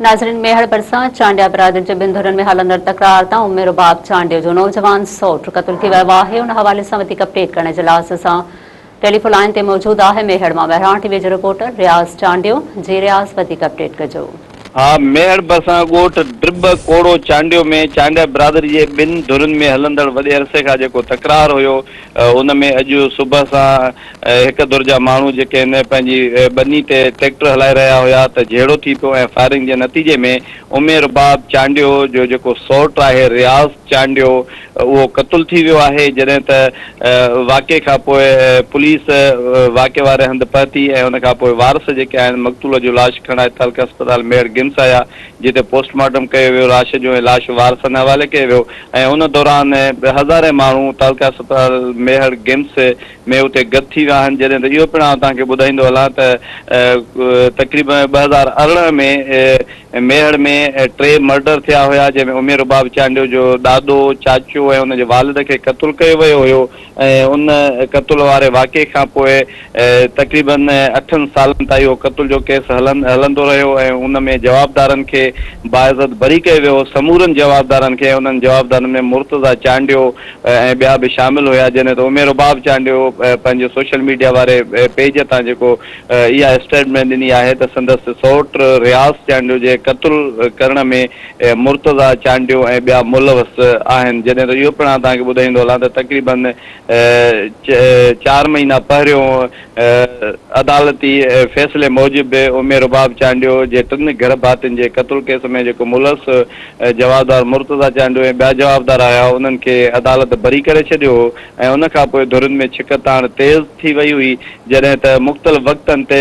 ناظرين ميهڙ ڀرسان چانڊيا برادري جي ٻن ڌرين ۾ هلندڙ تڪرار تان عمر رباب چانڊيو جو نوجوان سئوٽ قتل ٿي ويو آهي ان حوالي سان وڌيڪ اپڊيٽ ڪرڻ جي لاء اسان ٽيليفون لائين تي موجود آهي ميهڙ مان مهراڻ ٽي وي جو رپورٽر رياض چانڊيو جي رياض وڌيڪ اپڊيٽ ڪجو. ها ميهڙ ڀرسان ڳوٺ ڊٻ ڪوڙو چانڊيو ۾ چانڊيا برادري جي ٻن ڌرين ۾ هلندڙ وڏي عرصي کان جيڪو تڪرار هيو ان ۾ اڄ صبح سان هڪ ڌر جا ماڻهو جيڪي هن پنهنجي ٻني تي ٽريڪٽر هلائي رهيا هيا ته جهيڙو ٿي پيو ۽ فائرنگ جي نتيجي ۾ امي رباب چانڊيو جو جيڪو سئوٽ آهي رياض چانڊيو اهو قتل ٿي ويو آهي جڏهن ته واقعي کان پوء پوليس واقعي واري هنڌ پهتي ۽ ان کان پوء وارث جيڪي آهن مقتول جو لاش کڻائي تعلقه اسپتال ميهڙ گمس آيا جتي پوسٽ مارٽم ڪيو ويو لاش جو ۽ لاش وارثن حوالي ڪيو ويو ۽ ان دوران هزارين ماڻهو تعلقه اسپتال ميهڙ گمس ۾ اتي گڏ ٿي ويا آهن جڏهن ته اهو پڻ آئون توهان کي ٻڌائيندو هلان ته تقريبن 2018 ۾ ميهڙ ۾ ٽي مرڊر ٿيا هيا جنهن ۾ امير رباب چانڊيو جو ڏاڏو، چاچو ۽ ان جي والد کي قتل ڪيو ويو هيو ۽ ان قتل واري واقعي کان پوء تقريبن اٺن سالن تائين اهو قتل جو ڪيس هلندو رهيو ۽ ان ۾ جوابدارن کي باعزت بري ڪيو ويو سمورن جوابدارن کي ۽ انهن جوابدارن ۾ مرتضيٰ چانڊيو ۽ ٻيا به شامل هيا جڏهن ته عمير رباب چانڊيو پنهنجي سوشل ميڊيا واري پيج تان جيڪو اها اسٽيٽمينٽ ڏني آهي ته سندس سئوٽ رياض چانڊيو جي قتل ڪرڻ ۾ مرتضيٰ چانڊيو ۽ ٻيا ملوث آهن جڏهن ته اهو پڻ آئون توهان کي ٻڌائيندو هلان ته تقريبن چار مهينا پهريون عدالتي فيصلي موجب به عمير رباب چانڊيو جي ٽن گهر ڀاتين جي قتل ڪيس ۾ جيڪو ملوث جوابدار مرتضيٰ چانڊيو ۽ ٻيا جوابدار آيا انهن کي عدالت بري ڪري ڇڏيو هو ۽ ان کانپوء ڌرين ۾ ڇڪتاڻ تيز ٿي وئي هئي جڏهن ته مختلف وقتن تي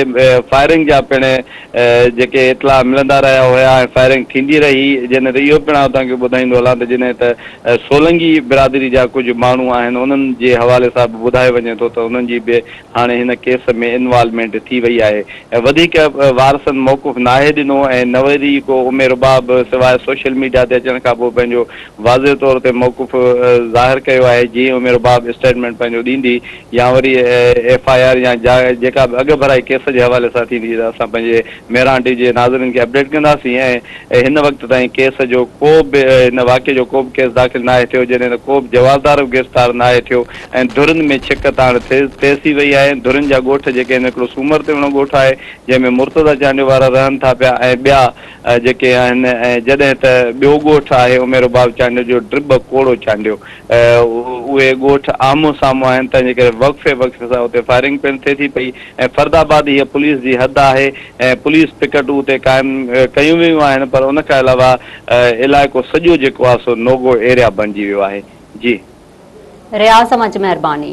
فائرنگ جا پڻ جيڪي اطلاع ملندا رهيا هيا ۽ فائرنگ ٿيندي رهي جڏهن ته اهو پڻ آئون توهان کي ٻڌائيندو هلان ته جڏهن ته سولنگي برادري جا ڪجهه ماڻهو آهن انهن جي حوالي سان به ٻڌايو وڃي ٿو ته انهن جي به هاڻي هن ڪيس ۾ انوالومينٽ ٿي وئي آهي ۽ وڌيڪ وارثن موقف ناهي ڏنو ۽ نه وري ڪو ام رباب سواء سوشل ميڊيا تي اچڻ کانپوء پنهنجو واضح طور تي موقف ظاهر ڪيو آهي جيئن ام رباب اسٽيٽمينٽ پنهنجو ڏيندي يا وري ايف I R يا جيڪا به اڳڀرائي ڪيس جي حوالي سان ٿيندي ته اسان پنهنجي مهراڻ ٽي جي ناظرين کي اپڊيٽ ڪنداسين ۽ هن وقت تائين ڪيس جو ڪو به هن واقعي جو ڪو به ڪيس داخل ناهي ٿيو جڏهن ته ڪو به جوابدار به گرفتار ناهي ٿيو ۽ ڌرين ۾ ڇڪ تاڻ تيز ٿي وئي آهي. ڌرين جا ڳوٺ جيڪي آهن هڪڙو سومر تيوڻو ڳوٺ آهي جنهن ۾ مرتضيٰ چانڊيو وارا رهن ٿا پيا ۽ ٻيا جيڪي آهن ۽ جڏهن ته ٻيو ڳوٺ آهي عمير رباب چانڊيو جو ڊٻ ڪوڙو چانڊيو اهي ڳوٺ آمهون سامهون آهن تنهن جي ڪري وقفي وقفي سان اتي فائرنگ پڻ ٿئي ٿي پئي ۽ فرد آباد هيء پوليس جي حد آهي ۽ پوليس پڪٽون اتي قائم ڪيون ويون آهن پر ان کان علاوه علائقو سڄو جيڪو آهي سو نوگو ايريا بڻجي ويو آهي جي. رياض اوهان جي مهرباني.